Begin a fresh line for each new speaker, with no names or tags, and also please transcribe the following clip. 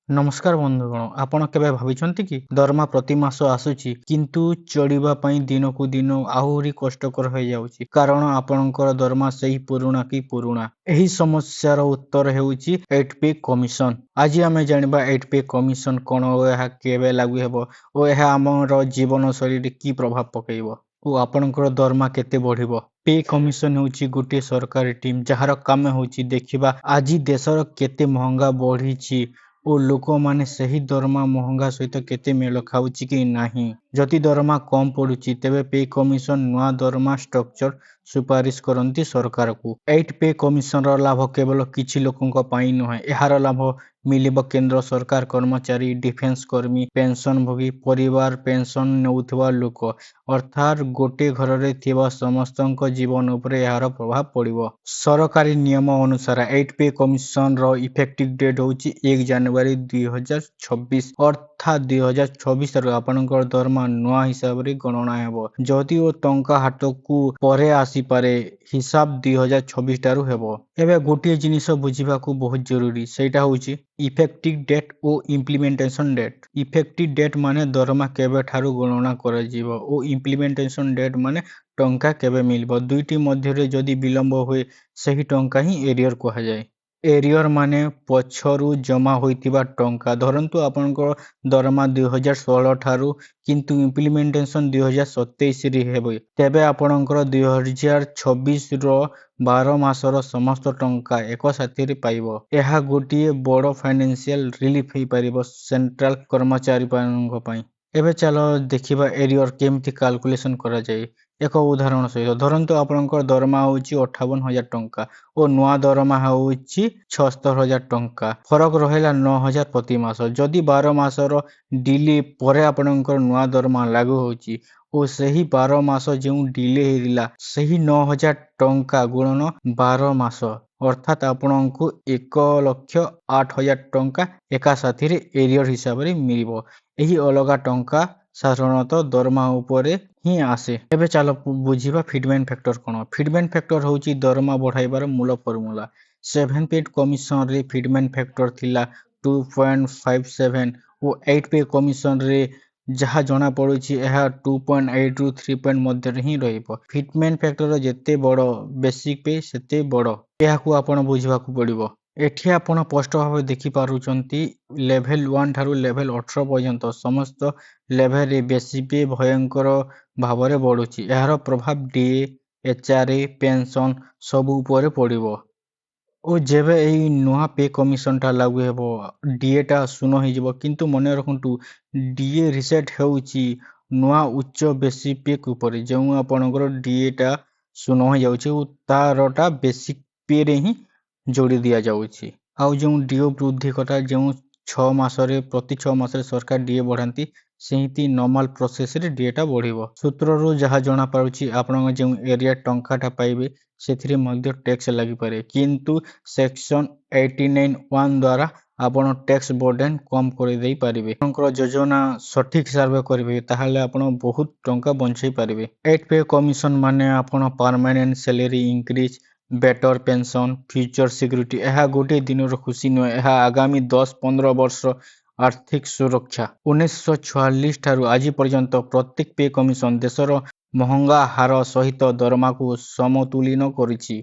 ନମସ୍କାର ବନ୍ଧୁଗଣ, ଆପଣ କେବେ ଭାବିଛନ୍ତି କି ଦରମା ପ୍ରତି ମାସ ଆସୁଛି, କିନ୍ତୁ ଚଳିବା ପାଇଁ ଦିନକୁ ଦିନ ଆହୁରି କଷ୍ଟକର ହୋଇଯାଉଛି, କାରଣ ଆପଣଙ୍କର ଦରମା ସେହି ପୁରୁଣା କି ପୁରୁଣା। ଏହି ସମସ୍ୟାର ଉତ୍ତର ହେଉଛି ଏଇଟ୍ ପେ କମିଶନ। ଆଜି ଆମେ ଜାଣିବା ଏଇଟ୍ ପେ କମିଶନ କଣ ଓ ଏହା କେବେ ଲାଗୁ ହେବ ଓ ଏହା ଆମର ଜୀବନଶୈଳୀରେ କି ପ୍ରଭାବ ପକାଇବ ଓ ଆପଣଙ୍କର ଦରମା କେତେ ବଢିବ। ପେ କମିଶନ ହେଉଛି ଗୋଟିଏ ସରକାରୀ ଟିମ୍, ଯାହାର କାମ ହେଉଛି ଦେଖିବା ଆଜି ଦେଶର କେତେ ମହଙ୍ଗା ବଢିଛି ଓ ଲୋକମାନେ ସେହି ଦରମା ମହଙ୍ଗା ସହିତ କେତେ ମେଳ ଖାଉଛି କି ନାହିଁ। ଯଦି ଦରମା କମ୍ ପଡୁଛି, ତେବେ ପେ କମିଶନ ନୂଆ ଦରମା ଷ୍ଟ୍ରକ୍ଚର ସୁପାରିଶ କରନ୍ତି ସରକାରକୁ। ଏଇଟ୍ ପେ କମିଶନର ଲାଭ କେବଳ କିଛି ଲୋକଙ୍କ ପାଇଁ ନୁହେଁ। ଏହାର ଲାଭ ମିଳିବ କେନ୍ଦ୍ର ସରକାର କର୍ମଚାରୀ, ଡିଫେନ୍ସ କର୍ମୀ, ପେନସନଭୋଗୀ ପରିବାର, ପେନସନ ନେଉଥିବା ଲୋକ, ଅର୍ଥାତ୍ ଗୋଟେ ଘରରେ ଥିବା ସମସ୍ତଙ୍କ ଜୀବନ ଉପରେ ଏହାର ପ୍ରଭାବ ପଡ଼ିବ। ସରକାରୀ ନିୟମ ଅନୁସାରେ eight pay commissioner effective date ହେଉଛି 1 ଜାନୁଆରୀ 2026, ଅର୍ଥାତ୍ 2026ରୁ ଆପଣଙ୍କର ଦରମା ନୂଆ ହିସାବରେ ଗଣନା ହେବ। ଯଦିଓ ଟଙ୍କା ହାତକୁ ପରେ ଆସିପାରେ, ହିସାବ 2026 ଠାରୁ ହେବ। ଏବେ ଗୋଟିଏ ଜିନିଷ ବୁଝିବାକୁ ବହୁତ ଜରୁରୀ, ସେଇଟା ହେଉଛି ଇଫେକ୍ଟିଭ ଡେଟ୍ ଓ ଇମ୍ପ୍ଲିମେଣ୍ଟେସନ ଡେଟ୍। ଇଫେକ୍ଟିଭ ଡେଟ୍ ମାନେ ଦରମା କେବେଠାରୁ ଗଣନା କରାଯିବ ଓ ଇମ୍ପ୍ଲିମେଣ୍ଟେସନ ଡେଟ୍ ମାନେ ଟଙ୍କା କେବେ ମିଳିବ। ଦୁଇଟି ମଧ୍ୟରେ ଯଦି ବିଳମ୍ବ ହୁଏ, ସେହି ଟଙ୍କା ହିଁ ଏରିୟର କୁହାଯାଏ। ଏରିୟର ମାନେ ପଛରୁ ଜମା ହୋଇଥିବା ଟଙ୍କା। ଧରନ୍ତୁ ଆପଣଙ୍କର ଦରମା 2016 ଠାରୁ, କିନ୍ତୁ ଇମ୍ପ୍ଲିମେଣ୍ଟେସନ 2027ରେ ହେବ, ତେବେ ଆପଣଙ୍କର 2026ର 12 ମାସର ସମସ୍ତ ଟଙ୍କା ଏକ ସାଥିରେ ପାଇବ। ଏହା ଗୋଟିଏ ବଡ଼ ଫାଇନାନ୍ସିଆଲ ରିଲିଫ ହେଇପାରିବ ସେଣ୍ଟ୍ରାଲ କର୍ମଚାରୀମାନଙ୍କ ପାଇଁ। ଏବେ ଚାଲ ଦେଖିବା ଏରିୟର କେମିତି କାଲକୁଲେସନ କରାଯାଏ ଏକ ଉଦାହରଣ ସହିତ। ଧରନ୍ତୁ ଆପଣଙ୍କର ଦରମା ହେଉଛି 58,000 ଟଙ୍କା ଓ ନୂଆ ଦରମା ହେଉଛି 76,000 ଟଙ୍କା। ଫରକ ରହିଲା 9,000 ପ୍ରତି ମାସ। ଯଦି 12 ମାସର ଡିଲେ ପରେ ଆପଣଙ୍କର ନୂଆ ଦରମା ଲାଗୁ ହେଉଛି ଓ ସେହି 12 ମାସ ଯେଉଁ ଡିଲେ ହେଇଥିଲା, ସେହି 9,000 ଟଙ୍କା ଗୁଣନ 12 ମାସ, ଅର୍ଥାତ୍ ଆପଣଙ୍କୁ 1,08,000 ଟଙ୍କା ଏକା ସାଥିରେ ଏରିୟର ହିସାବରେ ମିଳିବ। ଏହି ଅଲଗା ଟଙ୍କା ସାଧାରଣତଃ ଦରମା ଉପରେ ହିଁ ଆସେ। ଏବେ ଚାଲ ବୁଝିବା ଫିଟମେଣ୍ଟ ଫ୍ୟାକ୍ଟର କଣ। ଫିଟମେଣ୍ଟ ଫ୍ୟାକ୍ଟର ହେଉଛି ଦରମା ବଢ଼ାଇବାର ମୂଳ ଫର୍ମୁଲା। ସେଭେନ୍ ପେ କମିଶନରେ ଫିଟମେଣ୍ଟ ଫ୍ୟାକ୍ଟର ଥିଲା 2.57 ଓ ଏଇଟ୍ ପେ କମିଶନରେ ଯାହା ଜଣାପଡ଼ୁଛି, ଏହା 2.8ରୁ 3 ପଏଣ୍ଟ ମଧ୍ୟରେ ହିଁ ରହିବ। ଫିଟମେଣ୍ଟ ଫ୍ୟାକ୍ଟର ଯେତେ ବଡ଼, ବେସିକ୍ ପେ ସେତେ ବଡ଼। ଏହାକୁ ଆପଣ ବୁଝିବାକୁ ପଡ଼ିବ। ଏଠି ଆପଣ ସ୍ପଷ୍ଟ ଭାବେ ଦେଖିପାରୁଛନ୍ତି, ଲେଭେଲ 1 ଠାରୁ ଲେଭେଲ 18 ପର୍ଯ୍ୟନ୍ତ ସମସ୍ତ ଲେଭେଲରେ ବେସିକ୍ ପେ ଭୟଙ୍କର ଭାବରେ ବଢ଼ୁଛି। ଏହାର ପ୍ରଭାବ ଡିଏ, ଏଚଆରଏ, ପେନସନ ସବୁ ଉପରେ ପଡ଼ିବ। ଓ ଯେବେ ଏଇ ନୂଆ ପେ କମିଶନଟା ଲାଗୁ ହେବ, ଡିଏଟା ଶୂନ ହେଇଯିବ। କିନ୍ତୁ ମନେ ରଖନ୍ତୁ, ଡିଏ ରିସେଟ୍ ହେଉଛି ନୂଆ ଉଚ୍ଚ ବେସିକ୍ ପେ ଉପରେ। ଯେଉଁ ଆପଣଙ୍କର ଡିଏଟା ଶୂନ ହେଇଯାଉଛି ଓ ତାରଟା ବେସିକ୍ ପେରେ ହିଁ ଯୋଡ଼ି ଦିଆଯାଉଛି। ଆଉ ଯେଉଁ ଡିଏ ବୃଦ୍ଧି କଥା, ଯେଉଁ 6 ମାସରେ, ପ୍ରତି 6 ମାସରେ ସରକାର ଡିଏ ବଢ଼ାନ୍ତି, ସେମିତି ନର୍ମାଲ ପ୍ରୋସେସରେ ଡିଏଟା ବଢ଼ିବ। ସୂତ୍ରରୁ ଯାହା ଜଣାପଡ଼ୁଛି, ଆପଣଙ୍କ ଯେଉଁ ଏରିୟର ଟଙ୍କାଟା ପାଇବେ, ସେଥିରେ ମଧ୍ୟ ଟ୍ୟାକ୍ସ ଲାଗିପାରେ, କିନ୍ତୁ ସେକ୍ସନ 89(1) ଦ୍ୱାରା ଆପଣ ଟ୍ୟାକ୍ସ ବର୍ଡେନ୍ କମ୍ କରିଦେଇ ପାରିବେ। ଆପଣଙ୍କର ଯୋଜନା ସଠିକ ହିସାବରେ କରିବେ, ତାହେଲେ ଆପଣ ବହୁତ ଟଙ୍କା ବଞ୍ଚେଇ ପାରିବେ। ଏଇଟ୍ ପେ କମିଶନ ମାନେ ଆପଣ permanent salary increase, better pension, future security. ଏହା ଗୋଟିଏ ଦିନର ଖୁସି ନୁହେଁ, ଏହା ଆଗାମୀ 10-15 ବର୍ଷ ଆର୍ଥିକ ସୁରକ୍ଷା। 1946 ଠାରୁ ଆଜି ପର୍ଯ୍ୟନ୍ତ ପ୍ରତ୍ୟେକ ପେ କମିଶନ ଦେଶର ମହଙ୍ଗା ହାର ସହିତ ଦରମାକୁ ସମତୁଲୀନ କରିଛି।